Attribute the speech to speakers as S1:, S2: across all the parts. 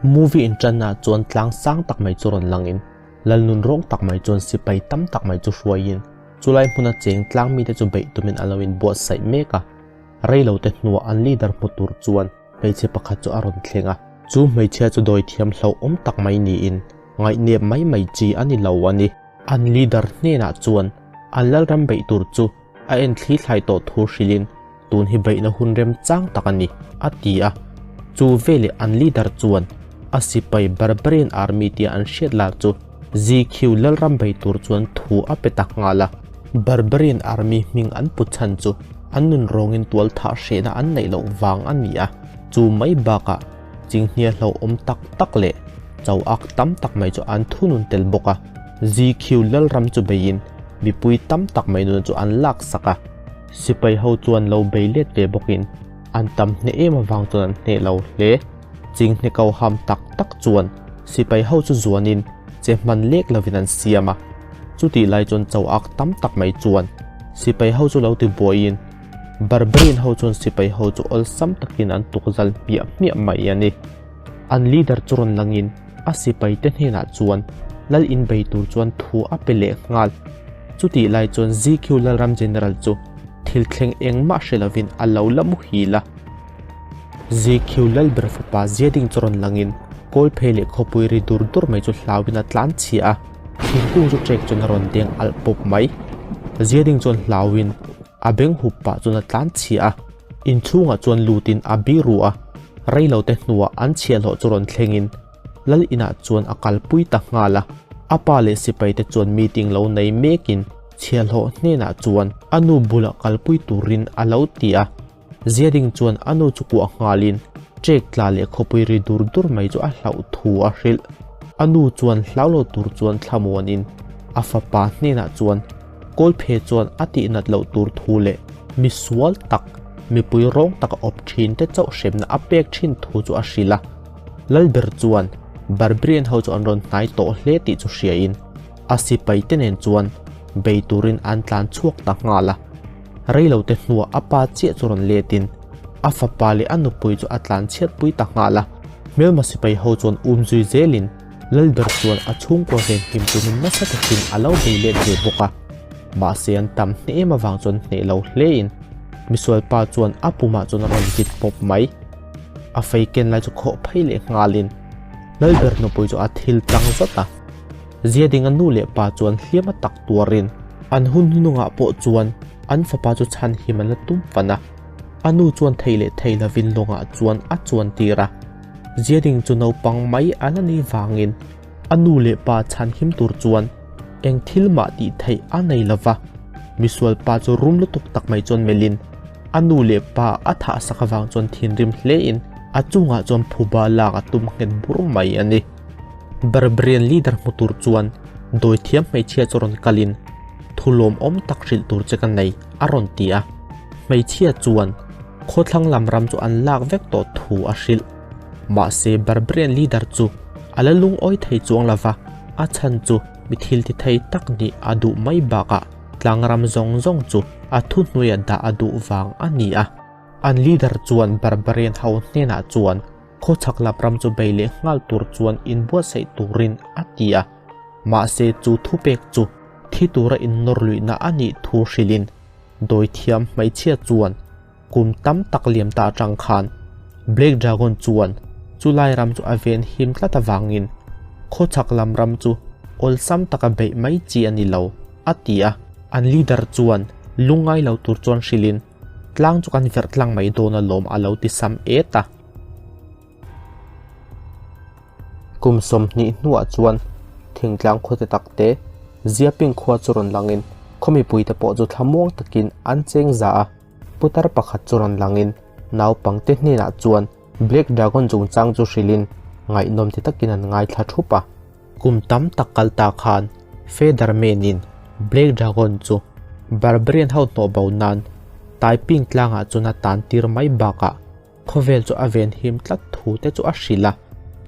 S1: Movie inṭannaah chuan tlang sang tak mai chu rawn langin Lalnun rawng tak mai chuan sipai tam tak mai chu hruaiin chulai hmuna cheng tlang mite chu beih tumin an lo inbuatsaih mek a. Reilote hnuah an leader hmu tur chuan hmeichhe pakhat chu a rawn thleng a. Chu hmeichhia chu dawithiam hlauhawm tak mai niin ngaihnep mai mai chi a ni lo a ni. An leader hnenah chuan an lalram beih tur chu a en thli thlai tawh thu hrilhin tun hi beihna hun remchang tak a ni, a ti a. Chu veleh an leader chuan a sipai Barbarian Army tia an hriat lar chu ZQ lalram bei tur chuan thu a pe ta nghal a. Barbarian Army hming an pu chhan chu an nun rawngin tual thah hrehna an neih loh vang a ni a. Chu mai bakah chinghnia hlauhawm tak tak leh chau ak tam tak mai chu an thunun tel bawk a. ZQ lalram chu beiin mipui tam tak mai nun chu an laksak a. Sipai ho chuan lo bei let ve bawkin an tam hneh em avang chuan an hneh lo hle. Chinghne ko ham tak tak chuan sipai ho chu zuanin che hman lek lovin an siam a. Chutih lai chuan cho ak tam tak mai chuan sipai ho chu lo ti buaiin Barbarian ho chuan sipai ho chu awlsam takin an tukzal hmiah hmiah mai a ni. An leader chu rawn langin a sipai te hnenah chuan lal inbei tur chuan thu a pe leh nghal. Chutih lai chuan ZQ Lalram General chu thil thleng engmah hre lovin a lo la muhil a. ZQ Lalber fapa Ziading chu rawn langin Kawlphei leh khawpui ri dur dur mai chu hlauin a tlan chhia a, thingkung chu trek chuan a rawn deng alh pawp mai. Ziading chuan hlauin a beng hup pah chuan a tlan chhia a, inchhungah chuan lutin a biru a, reilote hnuah an chhiahhlawh chu rawn thlengin Lal inah chuan a kalpui ta nghal a, a pa leh sipaite chuan meeting lo nei mekin chhiahhlawh hnenah chuan a nu bulah kalpui turin a lo ti a. Ziading chuan a nu chu kuah nghalin ṭek tla leh khawpui ri dur dur mai chu a hlauh thu a hrilh. A nu chuan hlau lo tur chuan thlamuanin a fapa hnenah chuan Kawlphe chuan a tihnat loh tur thu leh misual tak, mipui rawng taka awp thin te chauh hremna a pek thin thu chu a hrilh a. Lalber chuan Barbarian ho chu an rawn hnai tawh hle tih chu hriain a sipai te nen chuan bei turin an tlan chhuak ta nghal a. Reilote hnuah a pa chiah chu rawn letin a fapa leh a nupui chu a tlan chhiatpui ta nghal a. Hmelma sipai ho chuan um zui zelin Lalber chuan a chhungkua venhim tumin nasa takin a lo bei let ve bawk a. Mahse an tam hneh em avang chuan hneh lo hlein misualpa chuan a pumah chuan a rawn vit pawp mai. A fei ken lai chu khawh phei leh nghalin Lalber nupui chu a thil tlang zat a. Ziadinga nu leh pa chuan hliam a tak tuarin an hun hnungah pawh chuan an fapa chu chhanhim an la tum fan a. A nu chuan thei leh thei lovin lawngah chuan a chuan tir a. Ziading chu naupang mai a la ni vangin a nu leh pa chhanhim tur chuan eng thil mah tih theih a nei lo va. Misual pa chu rum lutuk tak mai chuan melhin a nu leh pa a thah sak avang chuan thinrim hlein a chungah chuan phuba lak a tum nghet bur mai a ni. Barbarian leader hmu tur chuan dawithiam hmeichhia chu rawn kalin thu lawmawm tak hrilh tur che ka nei a rawn ti a. Hmeichhia chuan khawthlang lam ram chu an lak vek tawh thu a hrilh. Mahse Barbarian leader chu a la lungawi thei chuang lova, a chhan chu mi thil ti thei tak nih a duh mai bakah tlangram zawng zawng chu a thuhnuaia dah a duh vang a ni a. An leader chuan Barbarian ho hnenah chuan khawchhak lam ram chu bei leh nghal tur chuan inbuatsaih turin a ti a. Mahse chu thupek chu thi tura innawr luihna a nih thu hrilhin dawithiam hmeichhia chuan kum tam tak liam ta atang khan Black Dragon chuan chulai ram chu a ven him tlat avangin khawchhak lam ram chu awlsam taka beih mai chi a ni lo, a ti a. An leader chuan lungngai lo tur chuan hrilhin tlang chu kan verh tlang mai dawn alawm a lo ti sam et a. Kum 20 hnuah chuan thingtlang khuate takte Ziaping khua chu rawn langin khaw mipuite pawh chu thlamuang takin an cheng za a. Putar pakhat chu rawn langin naupangte hnenah chuan Black Dragon chungchang chu hrilhin ngaihnawm ti takin an ngaithla thup a. Kum tam tak kal ta khan Featherman-in Black Dragon chu Barbarian ho hnawh bo nan Taiping tlangah chuan a tan tir mai bakah khawvel chu a ven him tlat thu te chu a hrilh a.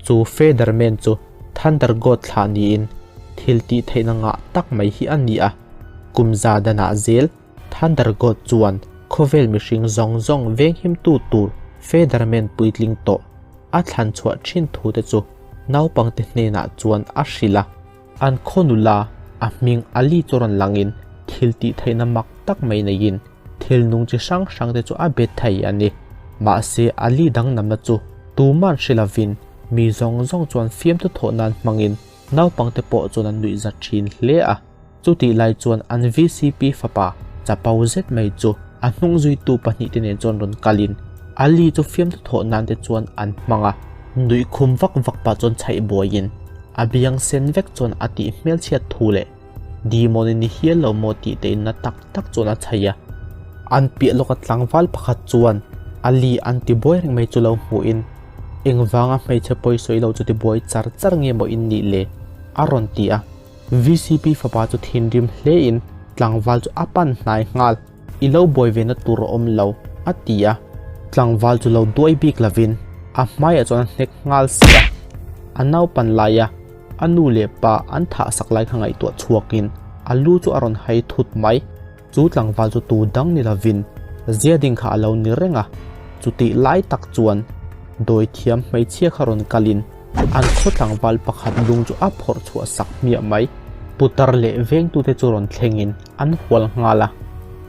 S1: Chu Featherman chu Thunder God thlah niin thil tih theihna ngah tak mai hi a ni a. Kum za danah zel Thunder God chuan khawvel mihring zawng zawng venghimtu tur Featherman puitling tawh. a thlan chhuah thin thu te chu naupangte hnenah chuan a hrilh a. An khaw nula a hming Ali chu rawn langin thil tih theihna mak tak mai neiin thil nung chi hrang hrang te chu a bet thei a ni. Mahse Ali danglamna chu tuman hre lovin mi zawng zawng chuan fiamthu thawh nan hmangin naupangte pawh chuan an nuih zat thin hle a. Chutih lai chuan an VCP fapa chapo zet mai chu a hnung zuitu pahnihte nen chuan rawn kalin Ali chu fiamthu thawh nan te chuan an hmang a. Nuih khum vak vak pah chuan chhaih buaiin a biang sen vek chuan a tih hmelchhiat thu leh Demon i ni hial lo maw tih te in na tak tak chuan a chhaih a. An piah lawka tlangval pakhat chuan Ali an ti buai reng mai chu lo hmuhin engvanga hmeichhe pawi sawi lo chu ti buai char char nge maw in nih le? a rawn ti a. VCP fapa chu thinrim hlein tlangval chu a pan hnai nghal, I lo buai ve na tur a awm lo, a ti a. Tlangval chu lo duai bik lovin a hmaiah chuan a hnek nghal si a. A naupan laia a nu leh pa an thah sak lai kha ngaihtuah chhuakin a lu chu a rawn hai thut mai. Chu tlangval chu tu dang ni lovin zia ding kha a lo ni reng a, chutih lai tak chuan dawithiam hmeichhia kha rawn kalin an khaw tlangval pakhat lung chu a phawrh chhuah sak hmiah mai. Putar leh vengtute chu rawn thlengin an hual nghal a,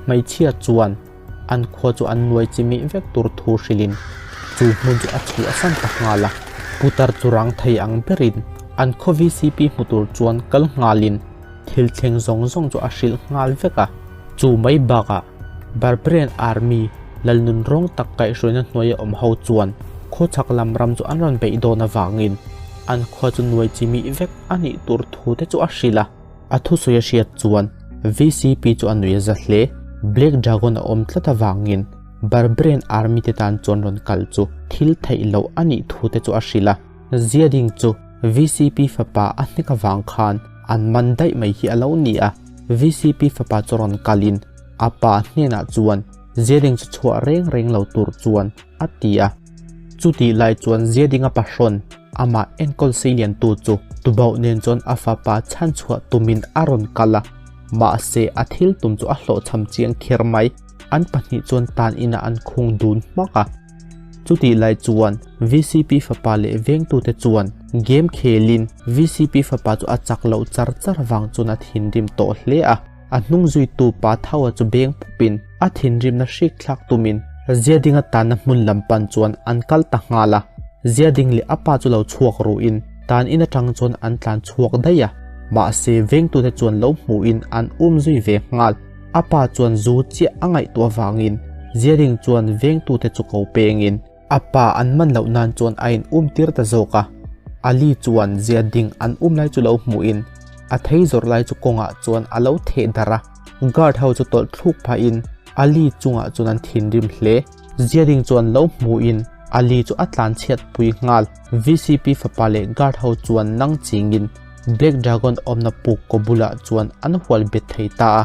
S1: hmeichhia chuan an khua chu an nuai chimih vek tur thu hrilhin chu hmun chu a chhuahsan ta nghal a. Putar chu rang thei ang berin an khaw VCP hmu tur chuan kal nghalin Thil thleng zawng zawng chu a hrilh nghal vek a, chu mai bakah Barbarian Army lal nunrawng tak kaihhruaina hnuaia awm ho chuan khawchhak lam ram chu an rawn beih dawn avangin an khua chu nuai chi mih vek a nih tur thu te chu a hrilh a. A thusawi a hriat chuan VCP chu a nui a za hle. Black Dragon a awm tlat avangin Barbarian Army te tan chuan rawn kal chu thil theih loh a nih thu te chu a hrilh a. Ziading chu VCP fapa a hnek avang khan an man daih mai hi a lo ni a, VCP fapa chu rawn kalin a pa hnenah chuan Ziading chu chhuah reng reng lo tur chuan a ti a. Chutih lai chuan Ziadinga pahrawn amah enkawl seiliantu chu tubauh nen chuan a fapa chhanchhuah tumin a rawn kal a, mahse a thil tum chu a hlawhchham chiang kher mai. An pahnih chuan tan inah an khung dun hmak a. Chutih lai chuan VCP fapa leh vengtute chuan game khelin VCP fapa chu a chak loh char char vang chuan a thinrim tawh hle a. A hnung zuitu pa Thaua chu beng pupin a thinrimna hrik thlak tumin Ziadinga tanna hmun lam pan chuan an kal ta nghal a. Ziading leh a pa chu lo chhuak ruhin tan in atang chuan an tlan chhuak daih a. Mahse vengtute chuan lo hmuhin an um zui ve nghal. A pa chuan zu chiah a ngaihtuah avangin Ziaring chuan vengtute chu ko pengin a pa an man loh nan chuan a in um tir ta zawk a. Ali chuan Ziading an um lai chu lo hmuhin a thei zawrh lai chu kawngah chuan a lo theh darh a. Guard ho chu tawlh thluk phahin Ali chungah chuan an thinrim hle. Ziaring chuan lo hmuhin Ali chu a tlanchhiat pui nghal. VCP fapa leh guard ho chuan nang chingin Black Dragon awmna puk kaw bulah chuan an hual bet thei ta a,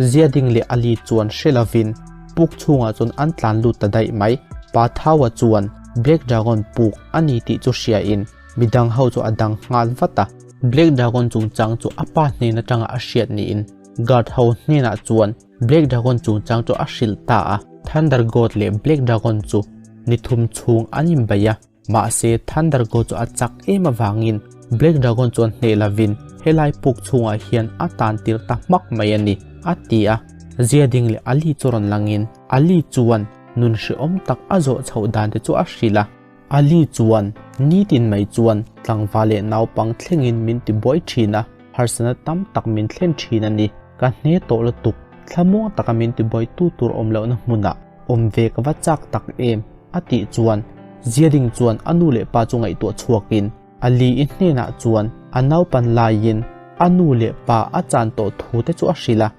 S1: Ziading leh Ali chuan hre lovin puk chhungah chuan an tlan lut ta daih mai. Pa Thaua chuan Black Dragon puk a ni tih chu hriain midang ho chu a dang nghal vat a. Black Dragon chungchang chu a pa hnen atanga a hriat niin guard ho hnenah chuan Black Dragon chungchang chu a hrilh ta a. Thunder God leh Black Dragon chu ni thum chhung an inbeih a. Mahse, Thunder God chu a chak em avangin Black Dragon chuan hneh lovin helai puk chhungah hian a tan tir ta hmak mai a ni, a ti a. Ziading leh Ali chu rawn langin Ali chuan nun hrehawm tak a zawh chhoh dan te chu a hrilh a. Ali chuan nitin mai chuan tlangval leh naupang thlengin min ti buai thin a, harsatna tam tak min thlen thin a ni. Ka hne tawh lutuk, thlamuang taka min ti buai tu tur awm lohna hmunah awm ve ka va chak tak em? A tih chuan Ziading chuan a nu leh pa chu ngaihtuah chhuakin Ali i hnenah chuan a naupan laiin a nu leh pa a chan tawh thu te chu a hrilh a.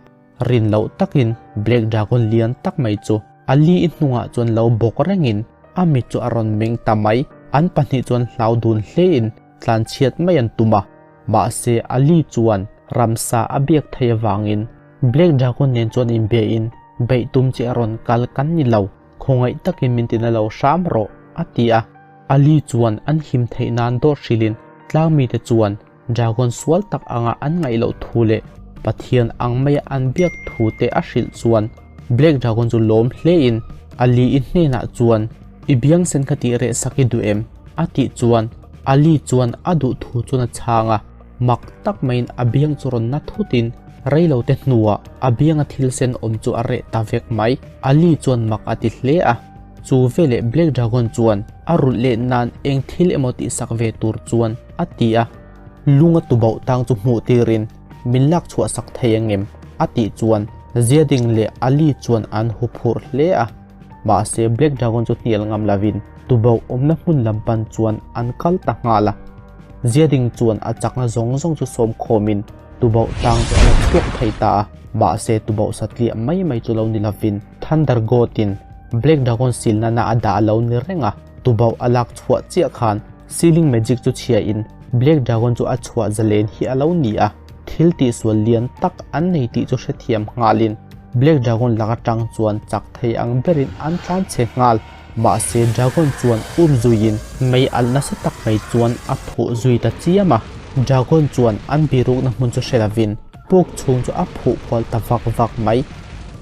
S1: Rin loh takin Black Dragon lian tak mai chu Ali i hnungah chuan lo bawk rengin a mit chu a rawn meng ta mai. An pahnih chuan hlau dun hlein tlanchhiat mai an tum a. Mahse Ali chuan ramsa a biak thei avangin Black Dragon nen chuan inbiain beih tum chi a rawn kal kan ni lo. Khawngaih takin min tina lo hram rawh, a ti a. Ali chuan an him theih nan dawt hrilhin tlang mite chuan dragon sual tak anga an ngaih loh thu leh Pathian ang maia an biak thu te a hrilh chuan Black Dragon chu lawm hlein Ali i hnenah chuan, I biang sen kha tih reh sak i duh em? A tih chuan Ali chuan a duh thu chuan a chhang a, mak tak maiin a biang chu rawn na thutin reilote hnuah a bianga thil sen awm chu a reh ta vek mai. Ali chuan mak a ti hle a, chu veleh Black Dragon chuan a rulh leh nan eng thil emaw tihsak ve tur chuan a ti a, lunga tubauh tang chu hmuh tirin min lak chhuah sak thei angem? A tih chuan Ziading leh Ali chuan an huphurh hle a. Mahse Black Dragon chu hnial ngam lovin tubauh awmna hmun lam pan chuan an kal ta nghal a. Ziading chuan a chakna zawng zawng chu sawm khawmin tubauh tang chu a la chhuak thei ta a. Mahse tubauh satliah mai mai chu lo ni lovin Thunder God-in Black Dragon silna na a dah lo ni reng a. Tubauh a lak chhuah chiah khan Sealing Magic chu chhiahin Black Dragon chu a chhuah zalen hi a lo ni a. Thil tihsual lian tak an nei tih chu hrethiam nghalin Black Dragon lak atang chuan chak thei ang berin an tlan chhe nghal. Mahse Dragon chuan um zuiin mei alh nasa tak mai chuan a phuh zui ta chiam a. Dragon chuan an birukna hmun chu hre lovin puk chhung chu a phuh kual ta vak vak mai.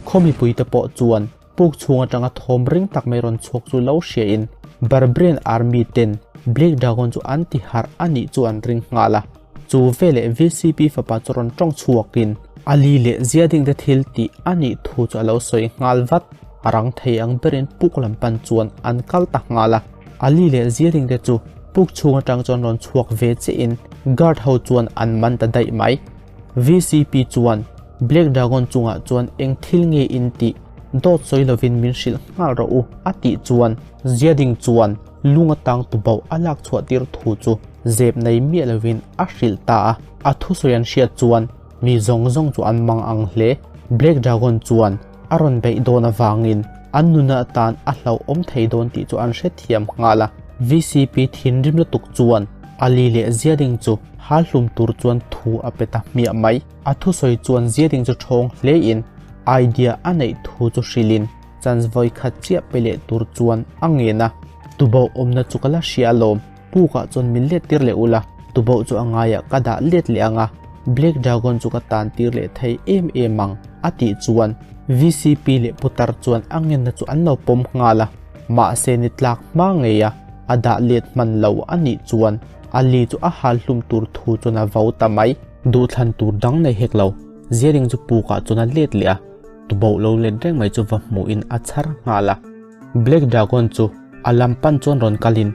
S1: Khaw mipuite pawh chuan puk chhung atanga thawm ring tak mai rawn chhuak chu lo hriain Barbarian Army ten Black Dragon chu an ti harh a nih chu an ring nghal a. Chu veleh VCP fapa chu rawn tawng chhuakin Ali leh Ziading te thil tih a nih thu chu a lo sawi nghal vat. A rang thei ang berin puk lam pan chuan an kal ta nghal a. Ali leh Ziading te chu puk chhung atang chuan rawn chhuak ve chiahin guard ho chuan an man ta daih mai. VCP chuan Black Dragon chungah chuan eng thil nge in tih dawt sawi lovin min hrilh nghal rawh u a tih chuan Ziading chuan lung atang tubauh a lak chhuah tir thu chu zep nei miah lovin a hrilh ta a. A thusawi an hriat chuan mi zawng zawng chu an mang ang hle. Black Dragon chuan a rawn beih dawn avangin an nuna atan a hlauhawm thei dawn tih chu an hrethiam nghal a. VCP thinrim lutuk chuan Ali leh Ziading chu hal hlum tur chuan thu a pe ta hmiah mai. A thusawi chuan Ziading chu thawng hlein idea a neih thu chu hrilhin chance vawi khat chiah pe leh tur chuan a ngen a. Tubauh awmna chu ka la hria alawm. Pukah chuan min let tir leh ula, tubauh chu a ngaiah ka dah let leh ang a, Black Dragon chu ka tan tir leh thei em em ang, a tih chuan VCP leh putar chuan a ngenna chu an lo pawm nghal a, mahse ni tlak hma ngei a, a dah let hman lo a nih chuan Ali chu a hal hlum tur thu chuan a vo ta mai. Duhthlan tur dang nei hek lo, Ziaring chu pukah chuan a let leh a, tubauh lo let reng mai chu va hmuhin a chhar nghal a. Black Dragon chu a lam pan chuan rawn kalin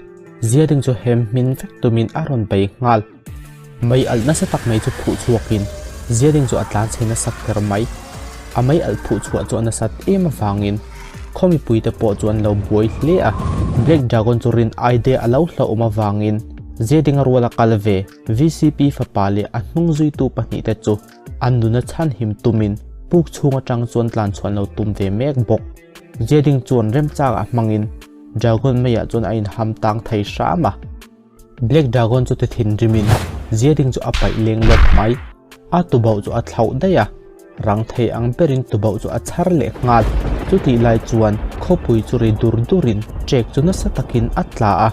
S1: Ziaring chu hem hmin vek tumin a rawn bei nghal. Mei alh nasa tak mai chu phuh chhuakin Ziaring chu a tlan chhe nasa kher mai. A mei alh phuh chhuah chu a nasat em avangin khaw mipuite pawh chu an lo buai hle a. Black Dragon chu rin aide a lo hlauhawm avangin Ziaring a ruala kal ve VCP fapa leh a hnung zuitu pahnihte chu an nuna chhanhim tumin puk chhung atang chuan tlan chhuan lo tum ve mek bawk. Zeding chuan remchang ah hmangin Dragon meiah chuan a inham tang thei hram a. Black Dragon chu ti thinrimin Zeding chu a paih leng lawp mai. A tubauh chu a thlauh daih a, rang thei ang berin tubauh chu a chhar leh nghal. Chutih lai chuan khawpui chu ri dur durin trek chu nasa takin a tla a.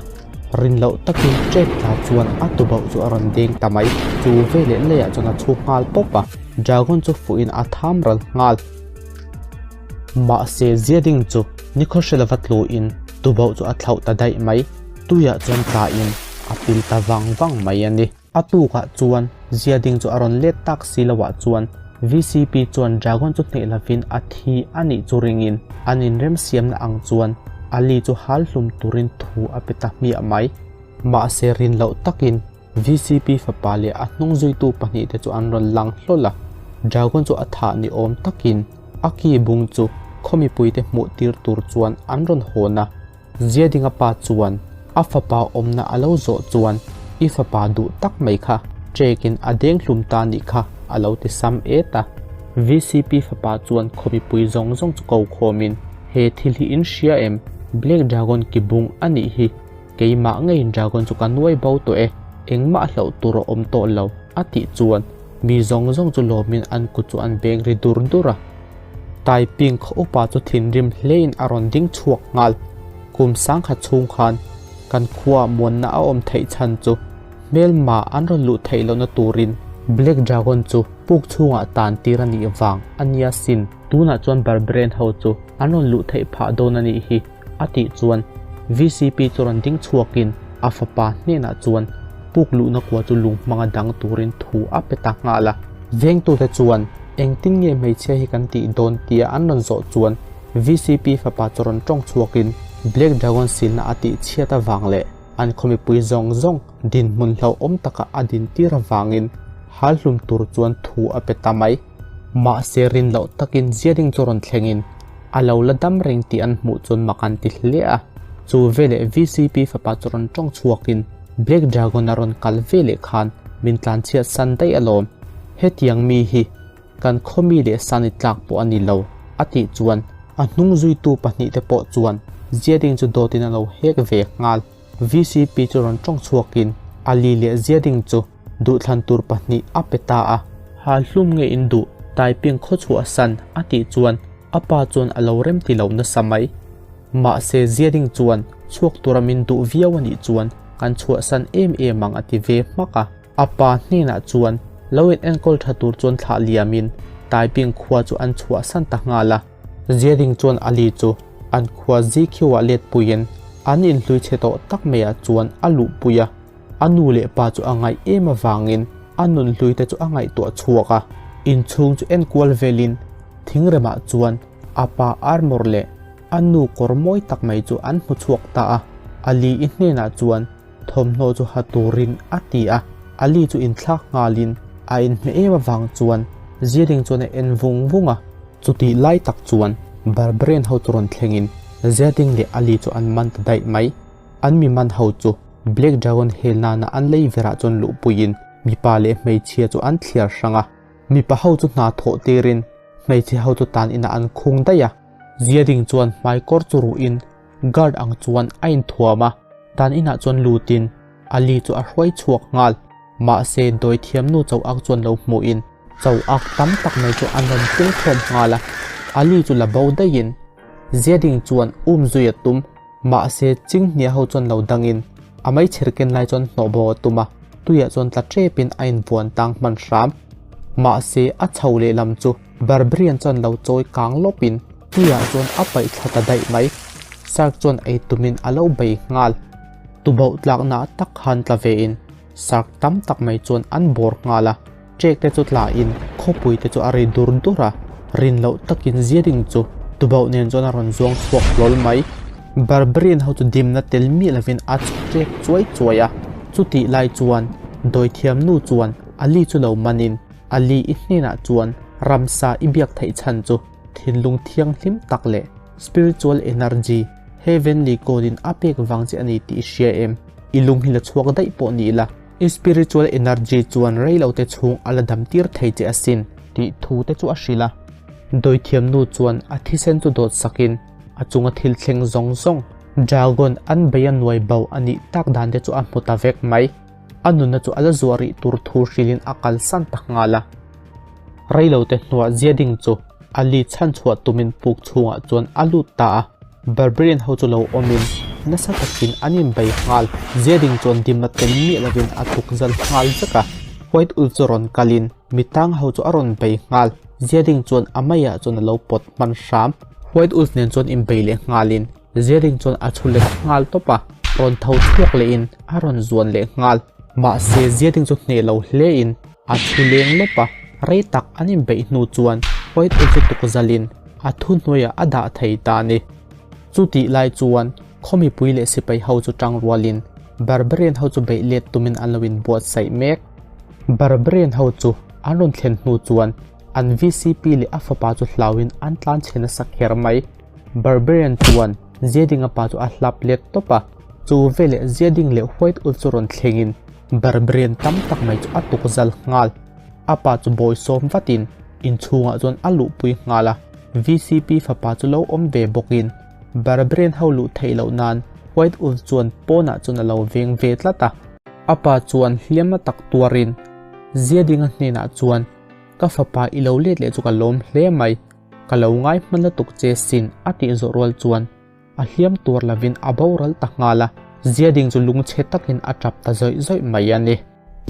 S1: Rin loh takin trek tla chuan a tubauh chu a rawn deng ta mai. Chu veleh leiah chuan a chhu nghal pawp a, Dragon chu fuhin a tham ral nghal. Mahse Ziading chu nikhaw hre lova tluin tubauh chu a thlauh ta daih mai. Tuiah chuan tlain a pil ta vang vang mai a ni. A tukah chuan Ziading chu a rawn let tak si loah chuan VCP chuan Dragon chu hneh lovin a thi a nih chu ringin an inremsiamna ang chuan Ali chu hal hlum turin thu a pe ta hmiah mai. Mahse rin loh takin VCP fapa leh a hnung zuitu pahnihte chu an rawn lang hlawl a, Dragon chu a thah ni awm takin a ki bung chu khaw mipuite hmuh tir tur chuan an rawn hawn a. Ziadinga pa chuan a fapa awmna a lo zawh chuan I fapa duh tak mai kha Trek-in a deng hlum ta nih kha a lo ti sam et a. VCP fapa chuan khaw mipui zawng zawng chu ko khawmin He thil hi in hria em? Black Dragon ki bung a nih hi. Keimah ngeiin dragon chu ka nuai bo tawh e, engmah hlauh tur a awm tawh lo, a tih chuan mi zawng zawng chu lawmin an kut chu an beng ri dur dur a. Taiping khaw upa chu thinrim hlein a rawn ding chhuak nghal. Kum sangkhat chhung khan kan khua muanna a awm theih chhan chu hmelma an rawn luh theih lohna turin Black Dragon chu puk chhungah tan tir a nih vang a nia sin. Tunah chuan Barbarian ho chu an rawn luh theih phah dawn a nih hi. A tih chuan VCP chu rawn ding chhuakin A fapa hnenah chuan puk luhna kua chu lung hmanga dang turin thu a pe ta nghal a. Vengtute chuan engtin nge hmeichhia hi kan tih dawn tia an rawn zawh chuan VCP fapa chu rawn tawng chhuakin Black Dragon silna a tih chhiat avang leh an khaw mipui zawng zawng dinhmun hlauhawm taka a dintir avangin hal hlum tur chuan thu a pe ta mai. Mahse rin loh takin ziading chu rawn thlengin a lo la dam reng tih an hmuh chuan mak an ti hle a. Chu veleh VCP fapa chu rawn tawng chhuakin Black Dragon a rawn kal veleh khan min tlanchhiat san daih alawm. Hetiang mi hi kan khaw mi leh sani tlak pawh a ni lo a tih chuan a hnung zuitu pahnihte pawh chuan ziading chu dawtin a lo hek ve nghal. VCP chu rawn tawng chhuakin Ali leh Ziading chu duhthlan tur pahnih a pe ta a. Ha hlum nge in duh Taiping khaw chhuah san a tih chuan a pa chuan a lo rem ti lo nasa mai. Mahse Ziading chuan chhuak tura min duh viau a nih chuan kan chhuah san em em ang a ti ve hmak a. A pa hnenah chuan lo in enkawl tha tur chuan thlah liamin Taiping khua chu an chhuah san ta nghal a. Ziading chuan Ali chu an khua Zikhiuah let puiin an inhlui chhe tawh tak maiah chuan a luhpui a. A nu leh pa chu a ngaih em avangin a nunhlui te chu a ngaihtuah chhuak a. Inchhung chu enkual velin thingremah chuan a pa armor leh a nu kawr mawi tak mai chu an hmu chhuak ta a. Ali i hnenah chuan thawmhnaw chu ha turin a ti a. Ali chu inthlak nghalin a inhmeh em avang chuan Ziading chuan a en vung vung a. Chutih lai tak chuan Barbarian ho chu rawn thlengin Ziading leh Ali chu an man ta daih mai. An mi man ho chu Black Dragon hel nana an lei verah chuan luhpuiin mipa leh hmeichhia chu an thliar hrang a. Mipa ho chu hna thawh tirin hmeichhe ho chu tan inah an khung daih a. Ziading chuan hmaikawr chu ruhin guard ang chuan a inthuam a, tan inah chuan lutin Ali chu a hruai chhuak nghal. Mahse dawithiamnu Chauak chuan lo hmuhin Chauak tam tak mai chu an rawn pung khawm nghal a, Ali chu la bo daihin Ziading chuan um zui a tum. Mahse, Chinghnia ho chuan lo dangin a meichher ken lai chuan hnawh bo a tum a, tuiah chuan tla tepin a invuan tang hman hram. Mahse, a chho lehlam chu Barbarian chuan lo chawi kang lawpin tuiah chuan a paih thla ta daih mai. Sark chuan ei tumin a lo bei nghal. Tubauh tlakna tak khan tla vein Sark tam tak mai chuan an bawr nghal a, ṭek te chu tlain khawpui te chu a ri dur dur a, rin loh takin ziading chu tubauh nen chuan a rawn zuang chhuak hlawl mai. Barbarian ho chu dimna tel miah lovin a chhu ṭek chuai chuai a, chutih lai chuan dawithiam nu chuan Ali chu lo manin Ali i hnenah chuan ramsa i biak theih chhan chu thinlung thianghlim tak leh spiritual energy heavenly god in a pek vang che a ni tih i hria em? I lung hi la chhuak daih pawh ni ila i spiritual energy chuan rei lo te chhung a la dam tir thei che asin tih thu te chu a hrilh a. Dawithiam nu chuan a thisen chu dawt sakin a chunga thil thleng zawng zawng dragon an bei a nuai bo a nih tak dan te chu a hmu ta vek mai. A nunna chu a la zuah rih tur thu hrilhin a kalsan ta nghal a. Rei lo te hnuah Ziading chu Ali chhan chhuah tumin puk chhungah chuan a lut ta a. Barbarian ho chu lo awmin nasa takin an inbei nghal. Ziading chuan dimna tel miah lovin a tuk zal nghal vek a. White Wolf chu rawn kalin mitang ho chu a rawn bei nghal. Ziading chuan a maiah chuan a lo pawt hman hram. White Wolf nen chuan inbei leh nghalin Ziading chuan a chhu let nghal tawp a, rawn tho chhuak lehin a rawn zuan leh nghal. Mahse Ziading chu hneh lo hlein A thu leng lawp a, rei tak an inbeih hnu chuan White Owl chu tukzalin a thuhnuaiah a dah thei ta a ni. Chutih lai chuan khaw mipui leh sipai ho chu tang rualin Barbarian ho chu beih let tumin an lo inbuatsaih mek. Barbarian ho chu an rawn thlen hnu chuan an VCP leh a fapa chu hlauin an tlan chhe nasa kher mai. Barbarian chuan Ziadinga pa chu a hlap let tawp a, chu veleh Ziading leh White Owl chu rawn thlengin Barbarian tam tak mai chu a tuk zal nghal. A pa chu bawi sawm vatin inchhungah chuan a luhpui nghal a, VCP fapa chu lo awm ve bawkin Barbarian ho luh theih loh nan White Wolf chuan pawnah chuan a lo veng ve tlat a. A pa chuan hliamna tak tuarin Ziadinga hnenah chuan, Ka fapa i lo let leh chu ka lawm hle mai, ka lo ngai hman lutuk che sin a tih zawh rual chuan A hliam tur lovin a boral ta nghal a, Ziading chu lungchhe takin a tap ta zawih zawih mai a ni.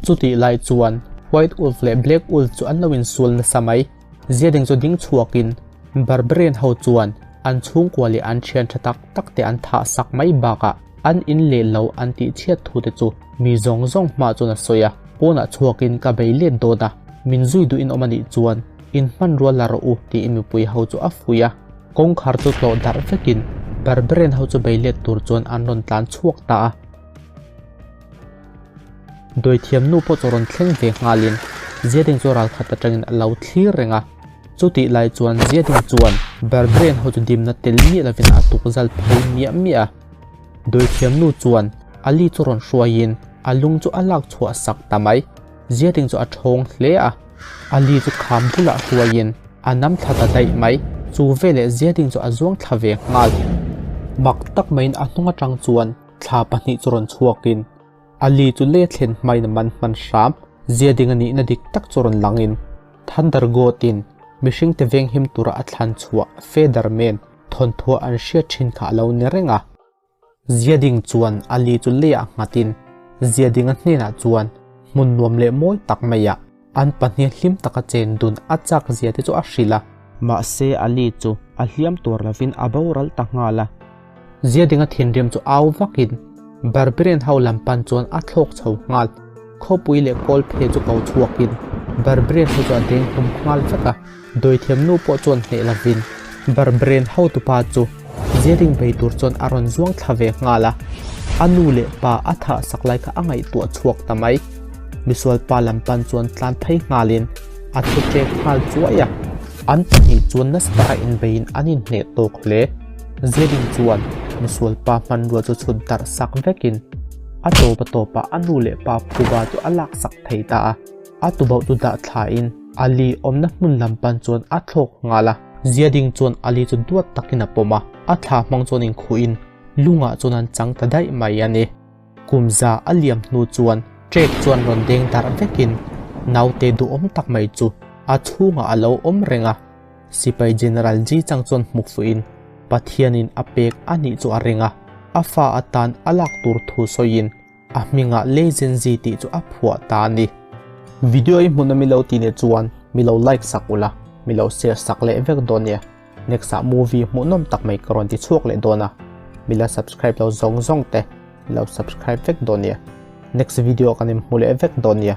S1: Chutih lai chuan White Wolf leh Black Wolf chu an lo insual nasa mai. Ziading chu ding chhuakin Barbarian ho chuan an chhungkua leh an thian tha tak tak te an thah sak mai bakah. An in leh lo an tih chhiat thu te chu mi zawng zawng hmaah chuan a sawi a, pawnah chhuakin ka bei let dawn a, min zui duhin awm a nih chuan in hmanrua la rawh u tiin mipui ho chu a fuih a. Kawngkhar chu tlawh darh vekin Barbarian ho chu bei let tur chuan an rawn tlan chhuak ta a. Dawithiam nu pawh chu rawn thleng ve nghalin Ziading chu ralkhat atangin a lo thlir reng a. Chutih lai chuan Ziading chuan Barbarian ho chu dimna tel miah lovin a tukzal phei miah miah a. Dawithiam nu chuan Ali chu rawn hruaiin a lung chu a lak chhuah sak ta mai. Ziading chu a thawng hle a, Ali chu kham bulah hruaiin a nam thla ta daih mai. Chu veleh Ziading chu a zuang thla ve nghal. Mak tak maiin a hnung atang chuan thla pahnih chu rawn chhuakin Ali chu le thlen hmain a man hman hram. Ziading a nihna dik tak chu rawn langin Thunder God-in mihringte venghim tura a thlan chhuah Featherman thawnthuah an hriat thin kha a lo ni reng a. Ziading chuan Ali chu leiah nghatin Ziadinga hnenah chuan hmun nuam leh mawi tak maiah an pahnih hlim taka chen dun a chak zia te chu a hrilh a. Mahse Ali chu a hliam tur lovin a boral ta nghal a. Ziadinga thinrim chu au vakin Barbarian ho lam pan chuan a thlawk chho nghal. Khawpui leh kawlphe chu ko chhuakin Barbarian ho chu a deng hlum nghal vek a. Dawithiam nu pawh chuan hneh lovin Barbarian hotupa chu Ziading bei tur chuan a rawn zuang thla ve nghal a. A nu leh pa a thah sak lai kha a ngaihtuah chhuak ta mai. Misual pa lam pan chuan tlan phei nghalin a thu ṭek nghal chuai a. An pahnih chuan nasa taka inbeiin an inhneh tawk hle. Ziading chuan misual pa hmanrua chu chhut darh sak vekin a tawp a tawpah a nu leh pa phuba chu a laksak thei ta a. A tubauh chu dah thlain Ali awmna hmun lam pan chuan a thlawk nghal a. Ziading chuan Ali chu duat takin a pawm a, a thla hmang chuan inkhuhin lungah chuan an chang ta daih mai a ni. Kum za a liam hnu chuan trek chuan rawn deng darh vekin naute duhawm tak mai chu a chhungah a lo awm reng a. Sipai General Ji Chang chuan hmuk fuhin Pathianin a pek a nih chu a ring a, a fa atan a lak tur thu sawiin A hmingah Lei Zenzi tih chu a phuah ta a ni. Video i hmun a milo ti nih chuan milo like sak ula, milo share sak leh vek dawn nia. Next ah movie hmuhnawm tak mai ka rawn ti chhuak leh dawn a, mila subscribe lo zawng zawng te milo subscribe vek dawn nia. Next video ah kan inhmu leh vek dawn nia.